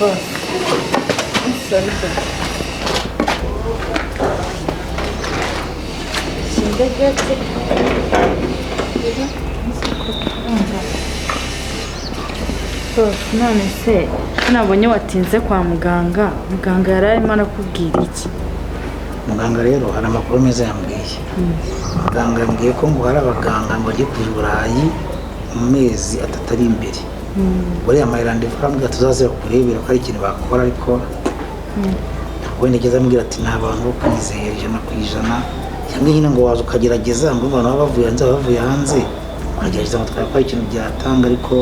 Boss. Sorry, boss. Boss, none se nabonye watinze kwa muganga, muganga yari arimo arakubwira iki? Muganga rero hari amakuru meza yambwiye. Muganga yambwiye ko ngo hari abaganga ngo bagiye kuva i Burayi mu mezi 3 ari imbere. Buriya amayirande arambwira tuzaze kurebera ko ari ikintu bakora, ariko wenda ageze ambwira ati nta bantu bo kwizera 100%, cyangwa nyine ngo waza ukagerageza ngo abantu baba bavuye hanze, bavuye hanze ukagerageza ngo twari ko ari ikintu byatanga, ariko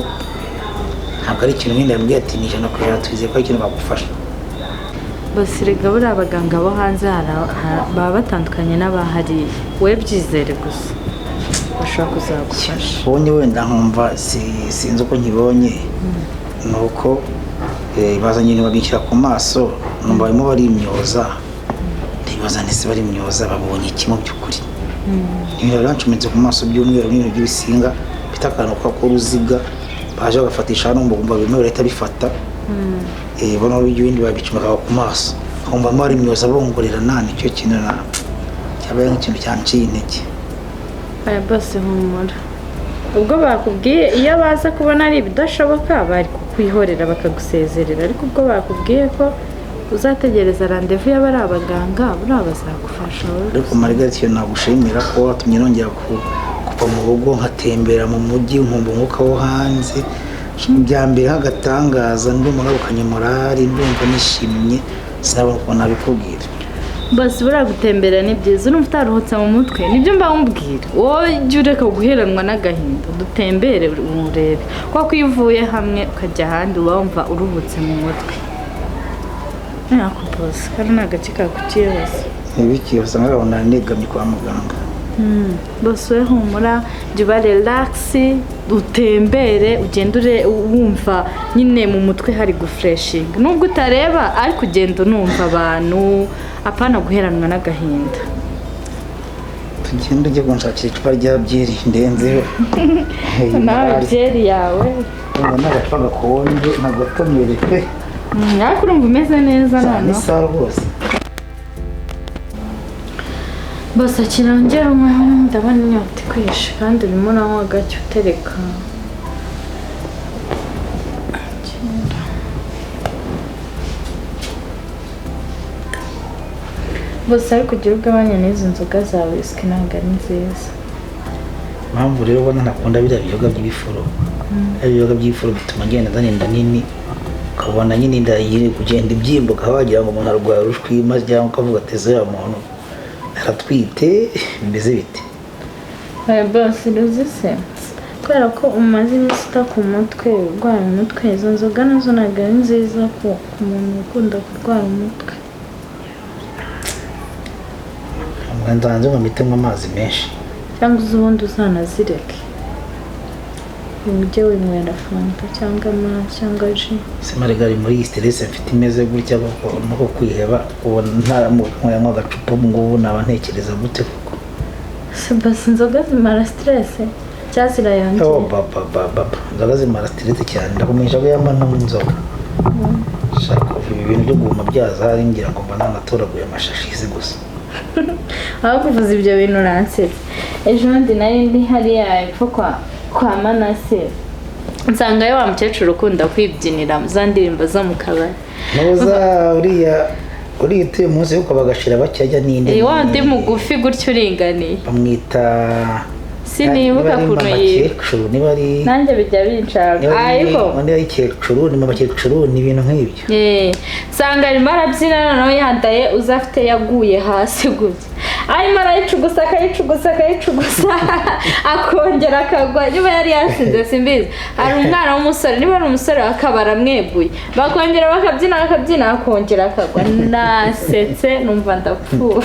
ntabwo ari ikintu nyine yambwiye ati ni 100% twizeye ko ari ikintu bagufasha. Basirega buriya abaganga bo hanze baba batandukanye n'abahariye, we byizere gusa bashobora kuzagufasha. Ubonye wenda nkumva sinzi uko nkibonye, ni uko bazanye ibintu babishyira ku maso, numva barimo barimyoza, ntibaza ndetse barimyoza babonye iki mu by'ukuri. Ibintu bari bancometse ku maso by'umweru n'ibintu by'ibisinga bita akantu k'uruziga, baje bagafatisha hano ngo bumva birimo birahita bifata. Bono ibindi babicomeka ku maso, nkumva barimo barimyoza bongorerana, nicyo kintu cyabaye nk'ikintu cyanciye intege. Aya bose humura, ubwo bakubwiye iyo baza kubona ari ibidashoboka bari kukwihorera bakagusezerera, ariko ubwo bakubwiye ko uzategereza randevu y'abari abaganga buriya bazagufasha. Ariko Margaret, iyo nagushimira ko watumye nongera kuva mu rugo nkatembera mu mujyi nkumva umwuka wo hanze, bya mbere nk'agatangaza, ndumva ngarukanye morali, ndumva nishimye, sinabona ukuntu nabikubwira. Basi buriya gutembera ni byiza, urumva utaruhutse mu mutwe, nibyo mba nkubwira, wowe jya ureka guheranwa n'agahinda, dutembere urebe, kuko iyo uvuye hamwe ukajya ahandi uba wumva uruhutse mu mutwe. Ntako bose kari ni agace kakuciye hose. Ibiki usanga babona negamye kwa muganga. Bose we humura, jya uba relax, utembere, ugende wumva nyine mu mutwe hari gufureshinga, nubwo utareba ariko ugenda unumva abantu, apana guheranwa n'agahinda. Tugende ujye kunshakira icupa rya byeri ndenzeho. Nawe byeri yawe Ubona agacupa gakonje ntagotomere pe. Ariko urumva umeze neza Cyane noneho. isaha rwose. Bose kirongera unyweho, ndabona inyota ikwishe kandi urimo uranywa gake utereka. Bose ariko ugira ugabanya n'izi nzoga za whisky ntabwo ari nziza. Impamvu rero ubona ntakunda biriya biyoga by'ibifuro. Biriya biyoga by'ibifuro bituma ngenda nzana inda nini, ukabona nyine inda iri kugenda ibyimba, ukaba wagira ngo umuntu arwaye urushwima, cyangwa ukavuga ati ese uriya muntu aratwite, bimeze bite? Oya bose uruzi se, kubera ko umaze iminsi utaka umutwe, urwara umutwe, izo nzoga nazo ntabwo ari nziza ku muntu ukunda kurwara umutwe. Nzanze ngo mpite nywa amazi menshi. Cyangwa uze ubundi uzanazireke, ujye winywera fanta cyangwa amazi cyangwa ji. Se Margaret, muri iyi stress mfite imeze gutya koko, nuko kwiheba, ubona ntaramukanywa agacupa ubu ngubu naba ntekereza gute koko? Se basi inzoga zimara stress cyangwa zirayongera? Oh baba baba, inzoga zimara stress cyane, ndakumenyesha ko yamba ntanywa inzoga. Shaka ibi bintu byo guhuma byaza hari ngira ngo mba nanatoraguye amashashi gusa. Aho kuvuza ibyo bintu uransetsa. Ejo bundi nari ndi hariya hepfo kwa Manase, nsangayo wa mukecuru ukunda kwibyinira za ndirimbo zo mu kabari. Noza uriya uriya utuye munsi yuko bagashira bakajya n'indi. Wa undi mugufi gutyo uringaniye. Bamwita Sinibuka ukuntu yitwa. Niba ari Nanjye bijya binshaka. Ariko niba ari kecuru, ni mama kecuru, ni ibintu nk'ibyo. Nsanga arimo arabyina noneho yandaye uza afite yaguye hasi gutya. Arimo arayicugusa, akayicugusa, akayicugusa, akongera akagwa, niba yari yasinze simbizi. Hari umwana w'umusore, niba ari umusore akaba aramweguye, bakongera bakabyina, bakabyina, akongera akagwa. Nasetse numva ndapfuye.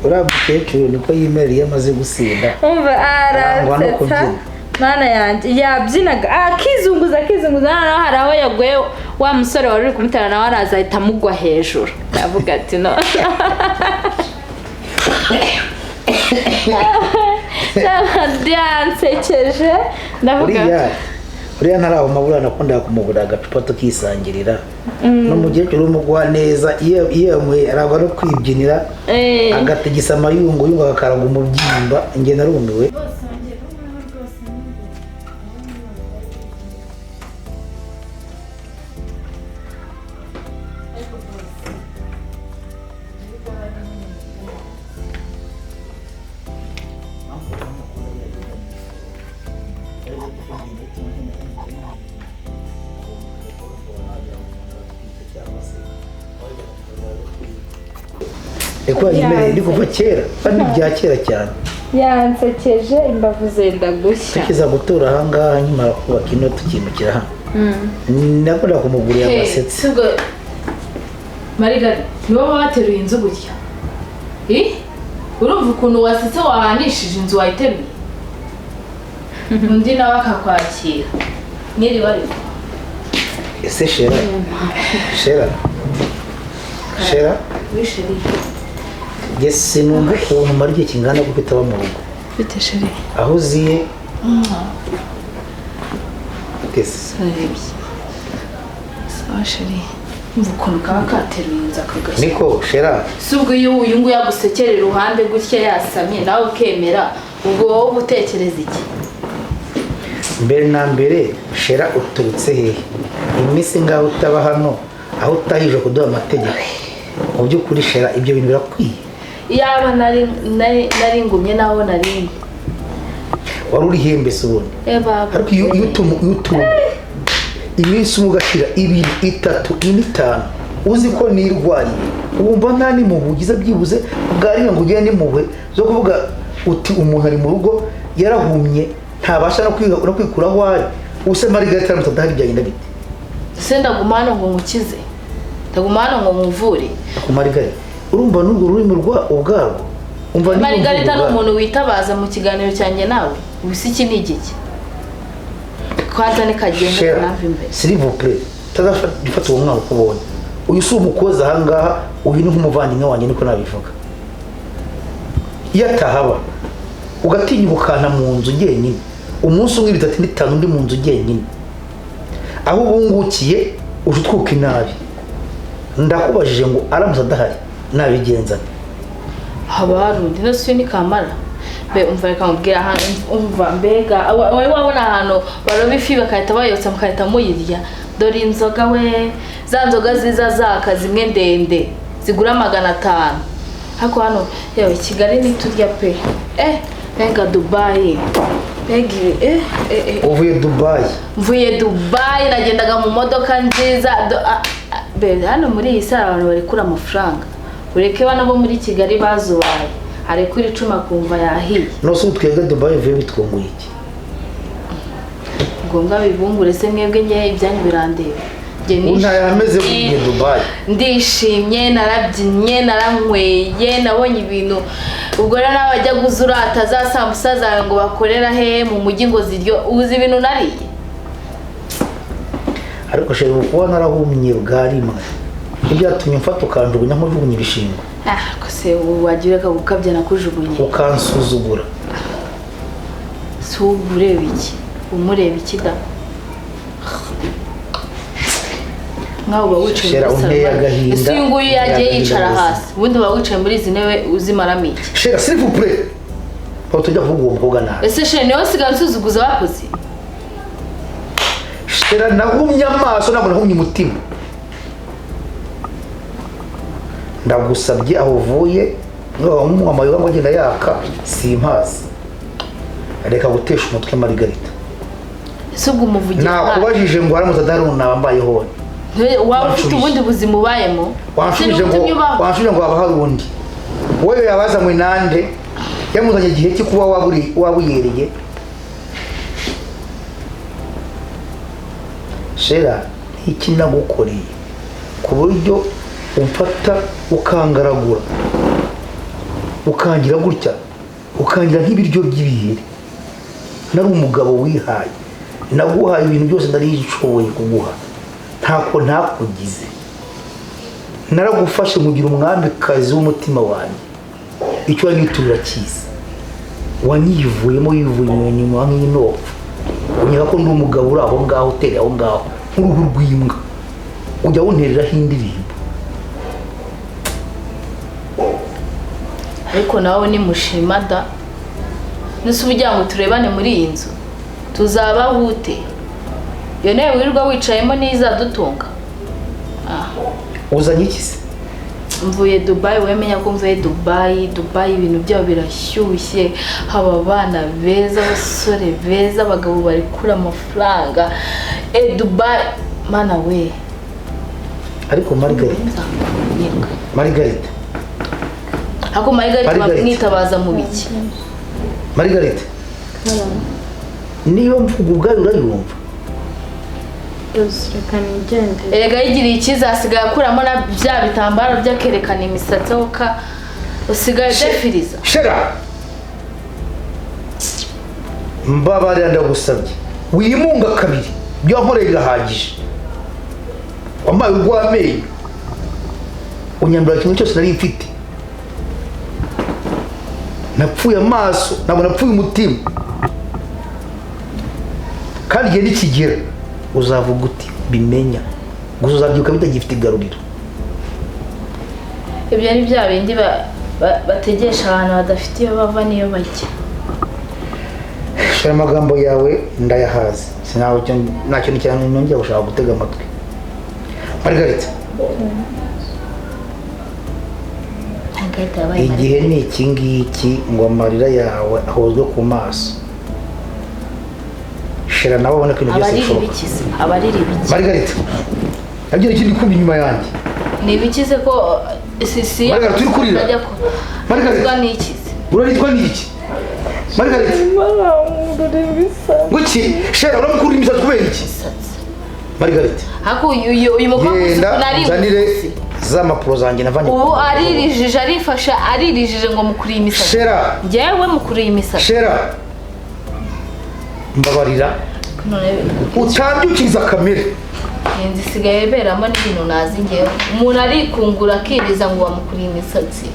Uriya mukecuru niko yimerera iyo amaze gusinda. Umva arasetsa. Mana yanjye yabyinaga akizunguza, akizunguza, noneho hari aho yaguye wa musore wari uri kumutera nawe araza ahita amugwa hejuru. Ndavuga ati no. Byansekeje ndavuga. Uriya ntarahuma buriya nakundaga kumugurira agacupa tukisangirira. N'umukecuru w'umugwa neza iyo yanyweye arangwa no kwibyinira, agatigisa amayunguyungu agakaraga umubyimba. Njye narumiwe. Ni kuva kera kandi bya kera cyane. Yansekeje imbavu zenda gushya. Tukiza gutura aha ngaha nkimara kubaka ino tukimukira hano. Nakunda kumugurira amasetse. Marigari, ni wowe wateruye inzu gutya? Urumva ukuntu wasetse wahanishije inzu wayiteruye? Undi nawe akakwakira. Mwiriwe ariko. Ese Shera? Shera? Shera? Wisheri. Yes, numva ukuntu mara igihe kingana kuko itaba mu rugo. Bite Sheri? Aho uziye? Yes. Sawa Sheri. Umva ukuntu kaba kateruye inzu akagashya. Niko Shera. Si ubwo iyo uyu nguyu yagusekera iruhande gutya yasamye nawe ukemera, ubwo wowe utekereza iki? Mbere na mbere Shera uturutse hehe? Iminsi ngaho utaba hano aho utahije kuduha amategeko. Mu by'ukuri Shera ibyo bintu birakwiye. Iyaba nari ngumye naho nari wari uri hembe se ubundi. Ariko iyo utuma iminsi umwe ugashira 2, 3, 4, 5 uzi ko nirwariye wumva nta n'impuhwe ugize byibuze bwari ngo ugire n'impuhwe zo kuvuga uti umuntu ari mu rugo yarahumye ntabasha no kwikuraho ari use Margarita aramutse adahari byagenda bite? Se ndaguma hano ngo nkukize, ndaguma hano ngo nkuvure. Ku Margarita urumva n'urwo rurimi rwa ubwarwo umva ni Margarita ni umuntu witabaza mu kiganiro cyanjye nawe ubu iki ni igiki kwanza ni kagenda nava imbere. S'il vous plaît tazafata uwo mwana uko ubonye. Uyu si umukozi aha ngaha, uyu ni nk'umuvandimwe wanjye niko nabivuga. Iyo atahaba ugatinya ukana mu nzu jyenyine umunsi umwe 3, 5 undi mu nzu jyenyine aho ubungukiye uje utwuka inabi. Ndakubajije ngo aramutse adahari nabigenza. Haba hari undi no si ni kamara be umva reka mubwira ahantu umva mbega wowe wabona ahantu baroba ifi bakahita bayotsa mukahita muyirya. Dore inzoga we za nzoga ziza zaka zimwe ndende zigura 500. Hako hano yewe Kigali ni turya pe. Mbega Dubai. Mbega uvuye Dubai. Mvuye Dubai nagendaga mu modoka nziza. Be hano muri iyi sara abantu barekura amafaranga. Ureke bana bo muri Kigali bazubaye. Arekura icuma kumva yahiye. No se twebwe Dubai uvuye bitwunguye iki? Ngombwa bibungure se mwebwe nye ibyanyu birandeba. Unta yameze Dubai. Ndishimye narabyinnye naranyweye nabonye ibintu. Ubwo rero nawe ajya guzurata za sambusa zawe ngo bakorera he mu mujyi ngo ziryo uzi ibintu nariye. Ariko Sheri kuba narahumye bwa rimwe ibyatumye mfata ukanjugunya nkujugunya ibishingwe. Ko se wagira ka gukabya nakujugunye ukansuzugura. Si ureba iki? Umureba iki da? Nkaho uba wicaye muri salon. Ese uyu nguyu yagiye yicara hasi ubundi uba wicaye muri izi ntebe uzimaramo iki? Shera s'il vous plaît aho tujya kuvuga uwo mukobwa nabi. Ese Shera niwe usigaye unsuzuguza abakozi? Shera nahumye amaso ntabwo nahumye umutima. Ndagusabye aho uvuye nk'umunywa amayoga ngo agenda yaka simpazi. Reka gutesha umutwe Margarita. Ese ubwo umuvugira nakubajije ngo aramutse adahari wambaye hone. Waba ufite ubundi buzima ubayemo? Wanshubije ngo haba hari undi. Wowe yabazanywe nande? Yamuzanye igihe cyo kuba wabuyereye. Shera iki nagukoreye ku buryo umfata ukangaragura ukangira gutya ukangira nk'ibiryo by'ibiheri. Nari umugabo wihaye, naguhaye ibintu byose nari nshoboye kuguha, ntako ntakugize. Naragufashe nkugira umwamikazi w'umutima wanjye. Icyo wanyiturira cyiza wanyivuyemo yivuye inyuma nk'inopfu. Unyega ko ndi umugabo uri aho ngaho utereye aho ngaho nk'uruhu rw'imbwa. Ujya wuntereraho indirimbo. Ariko nawe ni mushima da. Nese ubugira ngo turebane muri iyi nzu tuzabahute. Iyo nawe wirirwa wicayemo n'izadutunga. Uzanye iki se? Mvuye Dubai, wemenya ko mvuye Dubai. Dubai ibintu byabo birashyushye, haba abana beza, abasore beza, abagabo bari kura amafaranga. Dubai mana we. Ariko Margarita, Margarita, ako Margarita bamwitabaza mu biki? Margarita, niyo mvugo ubwayo urayumva. Erega yigiriye ikiza asigaye akuramo na bya bitambaro by'akerekana imisatsi oka usigaye defiriza. Shera mbabarira ndagusabye wimunga kabiri byo wankoreye birahagije. Wambaye urw'amenyo unyambura kimwe cyose nari mfite. Napfuye amaso ntabwo napfuye umutima. Kandi igihe nikigera uzavuga uti bimenya, gusa uzabyuka bitagifite igaruriro. Ibyo ni bya bindi bategesha abantu badafite iyo bava niyo bajya. Shira amagambo yawe ndayahaze, nta kintu cyane nongera gushaka gutega amatwi. Margarita, igihe ni iki ngiki ngo amarira yawe ahozwe ku maso. Shira nawe ubona ko ibintu byose bishoboka. Abarira ibiki? Margarita, nabyo ikindi kumbi inyuma yanjye. Ni ibikize ko sisi Margarita uri kurira. Margarita ni ikize. Uraritwa ni iki? Margarita. Nguki Shera uramukurira imisatsi kubera iki? Margarita. Hako uyu mukobwa nari nzanire za mapuro zanjye navanye. Ubu aririjije arifasha aririjije ngo mukuriye imisatsi. Shera. Njyewe mukuriye imisatsi. Shera. Mbabarira. Utabyukiriza kamere. Inzu isigaye iberamo n'ibintu nazi ngewe. Umuntu arikungura akiriza ngo bamukuriye imisatsi.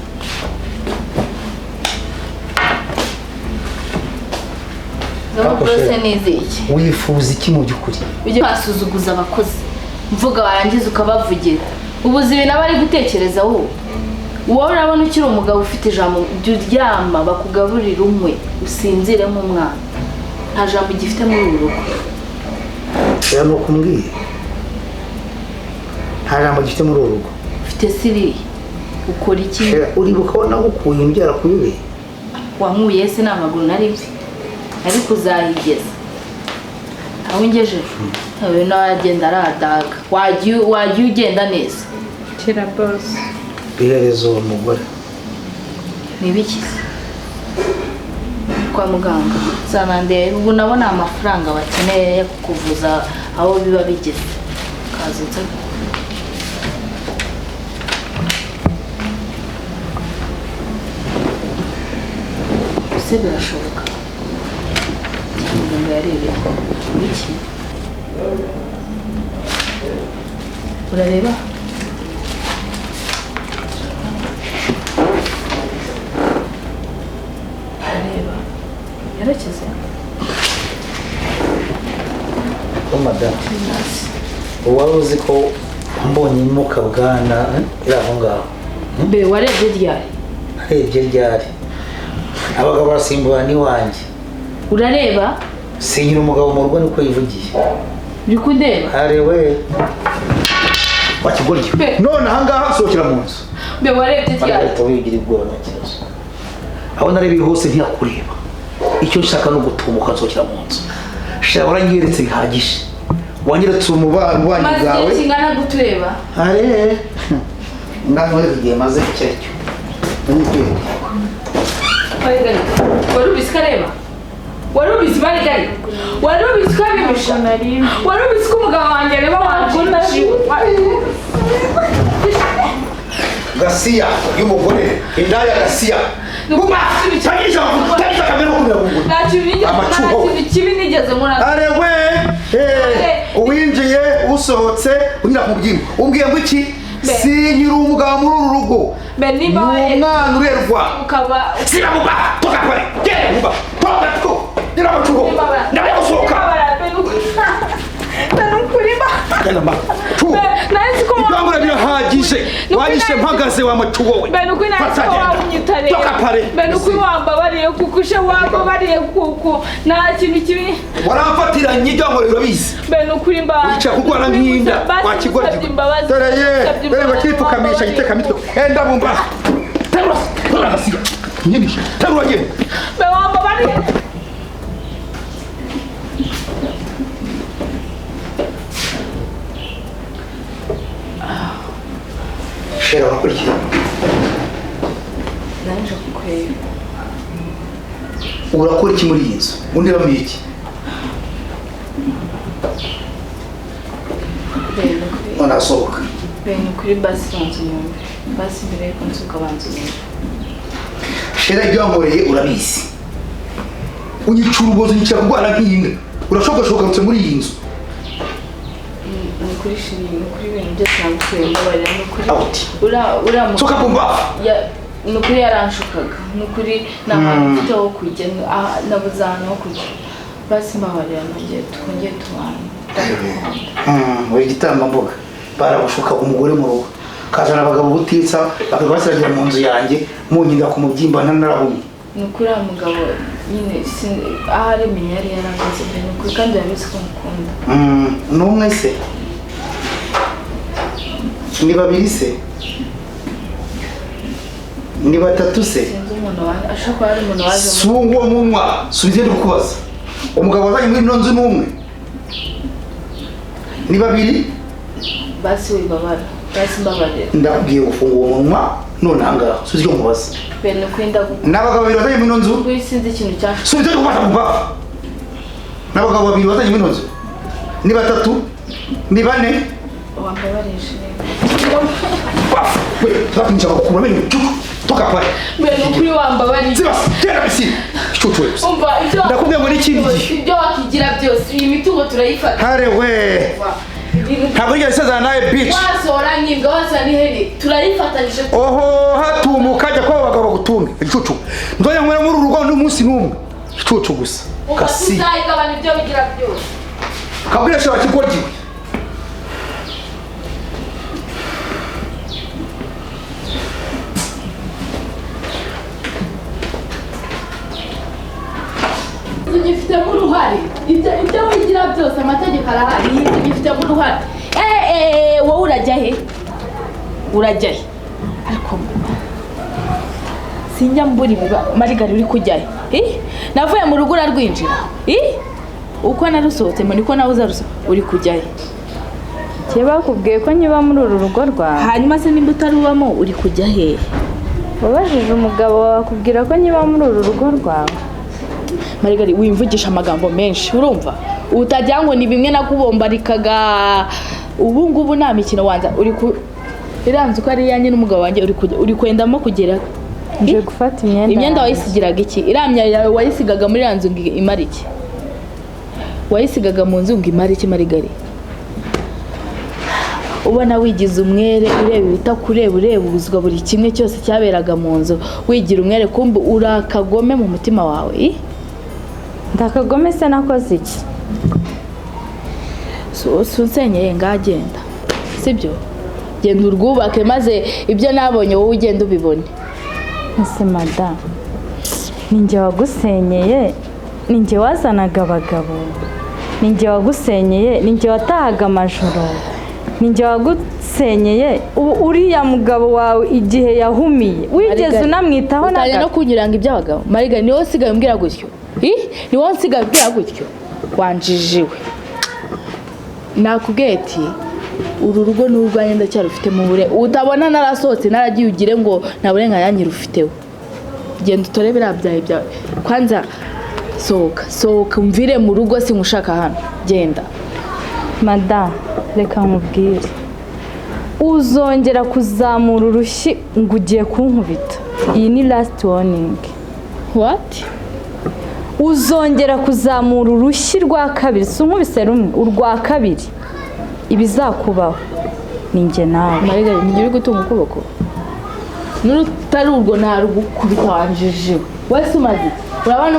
Wifuza iki mu by'ukuri? Ujye wasuzuguza abakozi mvuga warangiza ukabavugira. Ubuzi ibintu aba ari gutekereza wowe. Wowe urabona ukiri umugabo ufite ijambo, jya uryama bakugaburira umwe usinzire nk'umwana. Nta jambo ugifite muri uru rugo. Oya nuko umbwiye. Nta jambo gifite muri uru rugo. Ufite siriya ukora iki? Uribuka ko nagukuye imbyara kuyubeye? Wankuye se n'amaguru nari mfite. Ariko uzayigeza aho ngejeje nawe agenda aradaga wagiye ugenda neza. Kira boss bihereza uwo mugore ni ibikize kwa muganga zanande ubu nabona amafaranga bakeneye yo kukuvuza aho biba bigeze kazinze. Ese birashoboka muganga yarebe iki? Urareba? Arareba. Yarakize. Ko madame. Wari uzi ko mbonye imuka bwana iri aho ngaho. Mbe warebye ryari? Narebye ryari? Abagabo barasimbura n'iwanjye. Urareba? Sinyira umugabo mu rugo niko yivugiye. Uri kundeba? Arewe. Wakigoryi. None aha ngaha sohokera mu nzu. Mbe warebye ryari? Margarita wigira ubwoba nta kibazo. Aho narebye hose ntiyakureba. Icyo nshaka no gutumuka nsohokera mu nzu. Shira waranyeretse bihagije. Wanyeretse umubanyi bwawe. Maze kingana gutureba. Are. Ngaho igihe maze icyo aricyo. Margarita, wari ubizi ko areba? Wari ubizi Margarita? Wari ubizi ko abimisha? Wari ubizi ko umugabo wanjye areba wanjye? Gasiya y'umugore, indaya Gasiya. Guma! Tangisha kamera kumira bunguri. Nta kintu kibi nigeze nkora. Arewe! Uwinjiye, usohotse, unyura ku mubyimba. Umbwiye ngo iki? Sinyira umugabo muri uru rugo. Umwana urerwa. Ukaba Siramuba! Toka kure! Genda muba! Toka ko! Ngira amacuho! Ndabe gusohoka! Genda mba. Tu. Nari ko Ibyangombwa birahagije. Wanyishe mpagaze wa mucu wowe. Mbe nukuri nari Fata ko genda. wawunyita rero. Toka pare. Mbe nukuri wambabariye kuko ushe wambabariye kuko nta kintu kibi. Waramfatiranye ibyangombwa urabizi. Mbe nukuri mba. Wica kurwara nk'inda wakigoryi. Dore ye, dore bakipfukamisha giteka mitwe. Enda bumba. Terura, terura gasiga. Nyinisha. Terura genda. Mbe wambabariye. Shera urakurikiye. Naje kukureba. Urakora iki muri iyi nzu? Undeba mu iki? None asohoka. Bene kuri basi banza unyumve. Basi mbere yuko nsuka banza unyumve. Shera ibyo wankoreye urabizi. Unyicura ubuzi unyicira kurwara nk'inda. Urashokashoka muri iyi nzu. Ni kuri shiri, ni kuri ibintu byose nagukoreye mbabarira, ni kuri Out. ura Soka bumba. Ya ni ukuri yaranshukaga, ni ukuri nta hantu mfite ho kujya, nabuze ahantu ho kujya. Basi mbabarira nongeye twongere tubane. Uri igitambambuga. Baragushuka umugore mu rugo. Kazana abagabo butitsa bakabasiragira mu nzu yanjye munkinda ku mubyimba ntanarahumye. Ni ukuri uriya mugabo nyine ahari menya yari yarankoze pe, ni ukuri kandi yabizi ko mukunda. Ni umwe se? Ni babiri se? Ni batatu se? Sinzi umuntu waje, ashobora kuba ari umuntu waje. Si uwo munywa, subize ndi kukubaza. Umugabo wazanye muri ino nzu ni umwe? Ni babiri? Basi wibabara, basi mbabarira. Ndakubwiye gufunga uwo munwa none ahangaha, subize icyo nkubaza. Be ni ukuri ndagukunda. Ni abagabo babiri bazanye muri ino nzu? Ukuri sinzi ikintu cyashuka. Subize ndi kukubaza bumba. Ni abagabo babiri bazanye muri ino nzu? Ni batatu? Ni bane? Wambabarije rero. We, tuzakunyisha bakukura amenyo. Toka pale. Be ni ukuri wambabariye. Ziba, genda bisi. Icucu wewe. Umva ibyo Ndakubwiye ngo n'ikindi gihe. Ibyo wakigira byose, iyi mitungo turayifata. Hare we. Ntabwo nigeze nsezerana nawe bitch. Wasohora n'imbwa, wasohora n'ihene, turayifatanyije. Oho, hatumuka jya kwa abagabo bagutunge. Icucu. Ndoya nkwera muri uru rugo n'umunsi n'umwe. Icucu gusa. Kasi. Tuzayigabana ibyo wigira byose. Kabwira shaka kigoryi. Tugifitemo uruhare. Ibyo wigira byose amategeko arahari. Tugifitemo uruhare. Wowe urajya he? Urajya he? Ariko sinjya mbura ibiba Marigari uri kujya he? Navuye mu rugo urarwinjira. Uko narusohotse mo niko nawe uzarusohoka. Uri kujya he? Njye bakubwiye ko nkiba muri uru rugo rwawe. Hanyuma se nimba utarubamo uri kujya he? Wabajije umugabo wawe akubwira ko nkiba muri uru rugo rwawe. Marigari wimvugisha amagambo menshi urumva? Utagira ngo ni bimwe nakubombarikaga. Ubu ngubu nta mikino wanza uri ku iranze uko ari iyanjye n'umugabo wanjye uri kwendamo kugera. Nje gufata imyenda. Imyenda wayisigiraga iki? Iramya yawe wayisigaga muri ranzu ngo imara iki? Wayisigaga mu nzu ngo imara iki Marigari? Ubona wigize umwere ureba ibitakureba ureba ubuzwa buri kimwe cyose cyaberaga mu nzu wigira umwere kumbe urakagome mu mutima wawe. Ndakagome se nakoze iki? Sunsenyeye ngagenda. Sibyo? Genda urwubake maze ibyo nabonye wowe ugenda ubibone. Ese mada, ninjye wagusenyeye, ninjye wazanaga abagabo, ninjye wagusenyeye, ninjye watahaga amajoro, ninjye wagusenyeye. Ubu uriya mugabo wawe igihe yahumiye wigeze unamwitaho na gato? No kunyuranga iby'abagabo. Marigari ni wowe usigaye umbwira gutyo. Ni wowe usigaye umbwira gutyo. Wanjijiwe. Nakubwiye ati uru rugo ni urwanjye ndacyarufitemo ubure. Utabona narasohotse naragiye ugire ngo nta burenganzira nyirufiteho. Genda utore biriya byawe byawe. Kwanza sohoka, sohoka umvire mu rugo singushaka hano. Genda. Mada, reka nkubwire. Uzongera kuzamura urushyi ngo ugiye kunkubita. Iyi ni last warning. What? Uzongera kuzamura urushyi rwa kabiri, si unkubise rumwe, urwa kabiri. Ibizakubaho ni njye nawe. Marigari ntigira gutunga ukuboko. N'urutari urwo ntarugukubita wanjijiwe. Wese umaze iki? Urabona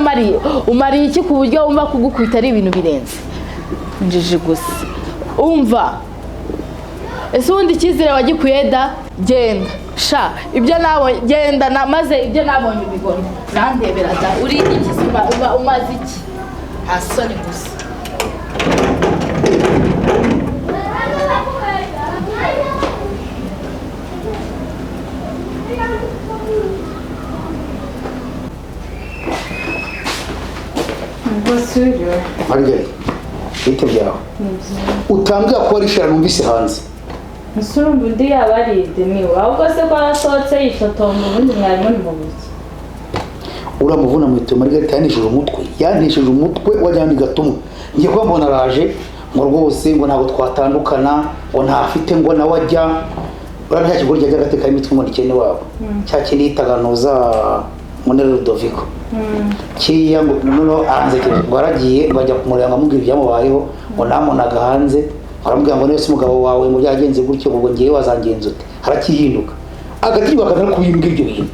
umariye iki ku buryo wumva kugukubita ari ibintu birenze? Njiji gusa. Umva Ese ubundi icyizere wagikuye da? Genda sha, ibyo nabonye genda na maze ibyo nabonye ubibona. Urandebera da, uri iki se uba umaze iki? Nta soni gusa. Margarita, bite byawe utambwira ko wari shira numvise hanze. Ese urumva undi yaba ari niwe ahubwo se ko yasohotse yifotomba ubundi mwari muri mu buki? Uramuvuna mu ituma Margarita yanishije umutwe, yanishije umutwe wajyana igatumwa. Ngiye kuba mbona araje ngo rwose ngo ntabwo twatandukana, ngo ntafite ngo nawe ajya urabona cya kigoryi ajya agateka imitwe ngo ni cyene wabo. Cya kindi yitaganuza Munera Ludovico. Kiriya ngo noneho aranzekeje ngo aragiye ngo ajya kumureba ngo amubwire ibyamubayeho ngo namunaga hanze aramubwira ngo niba se umugabo wawe ngo byagenze gutyo ngo ngewe wazangenza ute, harakihinduka agatinyuka akazana kubimbwira ibyo bintu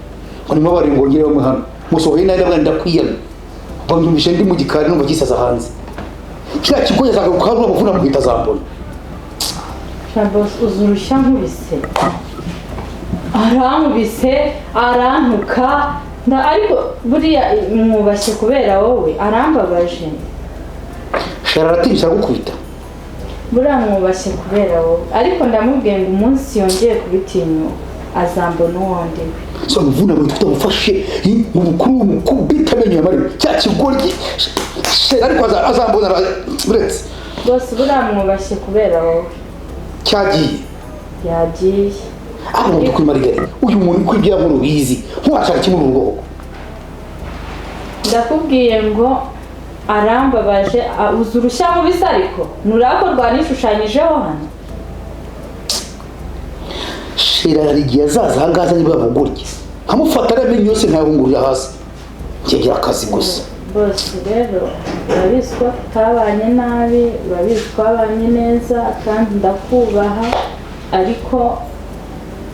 ngo nimubabare ngo ngere bamwe hano musohoye nabi ndabona ndakwiyamye ngo mbyumvishe ndi mu gikari numva kisaza hanze kiriya kigo yazagaruka hano uramuvuna muhita azambona. Shabos uzurushya nkubise, arankubise arantuka ariko buriya mwubashye kubera wowe arambabaje. Shara aratinyutse aragukubita. Buriya mwubashye kubera wowe ariko ndamubwiye ngo umunsi yongeye kubitinyuka azambona uwundi we. So mvuna mu tutamufashe mu bukuru mukubita amenyo ya Mariya cya kigoryi ariko azambona uretse rwose buriya mwubashye kubera wowe cyagiye yagiye. Aho mu by'ukuri Margarita uyu muntu ko ibyo yankuru bizi ntiwashaka kimwe mu rugo. Ndakubwiye ngo arambabaje uzi urushya nkubise ariko nurako rwanishushanyijeho hano. Shira hari igihe azaza aha ngaha azanye bwa bugoryi nkamufata amenyo yose nkayahungurira hasi nkigira akazi gusa. Bose rero urabizi ko tutabanye nabi, urabizi ko twabanye neza kandi ndakubaha, ariko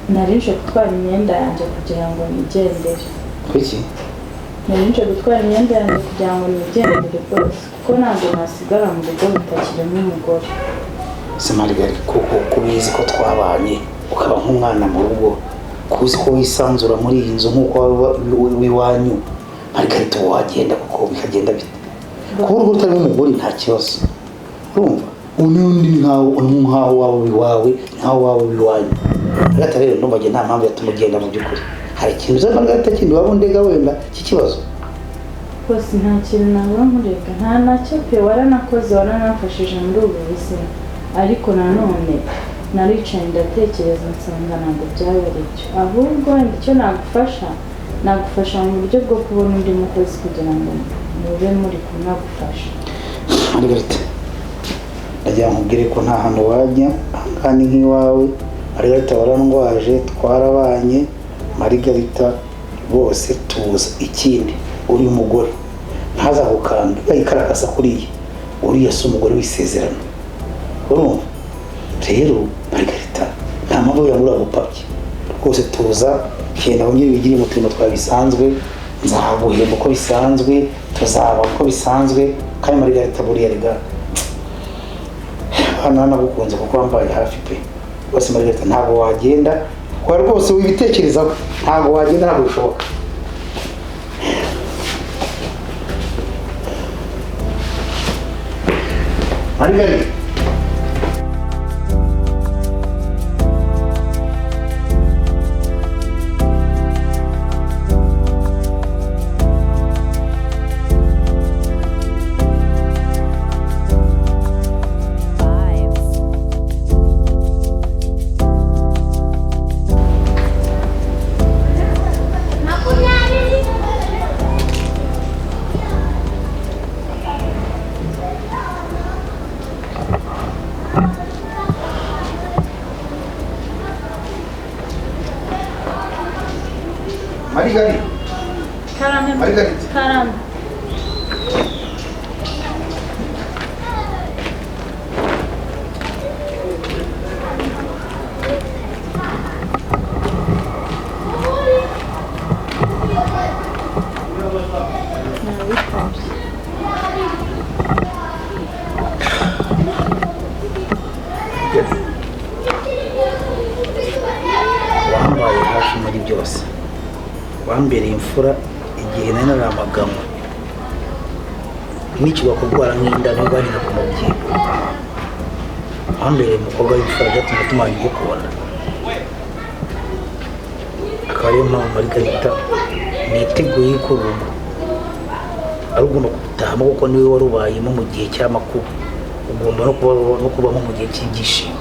narinje gutwara imyenda yanjye kugira ngo nigendere. Kuki? Narinje gutwara imyenda yanjye kugira ngo nigendere rwose kuko ntabwo nasigara mu rugo rutakirimo umugore. Se Margarita kuko kubizi ko twabanye ukaba nk'umwana mu rugo, kuzi ko wisanzura muri iyi nzu nk'uko w'iwanyu, Margarita wagenda kuko bikagenda bite? Kuba urugo rutarimo umugore nta kibazo. Urumva? Undi nkaho waba iwawe, nkaho waba iwanyu. Margarita rero ndumva nta mpamvu yatuma ugenda mu by'ukuri. Hari ikintu uza Margarita kindi waba undega wenda cy'ikibazo? Rwose nta kintu nabura nkurega, nta nacyo pe, waranakoze waranafashije muri ubu buzima, ariko nanone naricaye ndatekereza nsanga ntabwo byaba ari byo, ahubwo wenda icyo nagufasha nagufasha mu buryo bwo kubona undi mukozi kugira ngo mube muri kumwe agufasha. Margarita ndagira nkubwire ko nta hantu wajya, aha ni nk'iwawe. Margarita warandwaje twarabanye, Margarita rwose tuza. Ikindi uri umugore ntazagukanga bayikarakasa kuriya, uriya si umugore w'isezerano. Urumva rero Margarita nta mpamvu yabura gupapye rwose tuza, genda wongere wigire mu turimo twawe bisanzwe, nzaguhemba uko bisanzwe, tuzaba uko bisanzwe. Kandi Margarita buriya rega hano nagukunze kuko wambaye hafi pe. Rwose Margarita ntabwo wagenda kwa rwose wibitekerezaho, ntabwo wagenda, ntabwo bishoboka. Margarita Margarita. Karame. Margarita. Karame. Wambereye imfura igihe nari naramaganywe nikigwa kurwara nk'inda niba bagenda ku mubyimba. Wambereye umukobwa w'imfura, byatumye tumara ngukunda, akaba ariyo mpamvu, Margarita, niteguye ko urugo ari ugomba kurutahamo, kuko niwe warubayemo mu gihe cy'amakuba, ugomba no kubamo mu gihe cy'ibyishimo.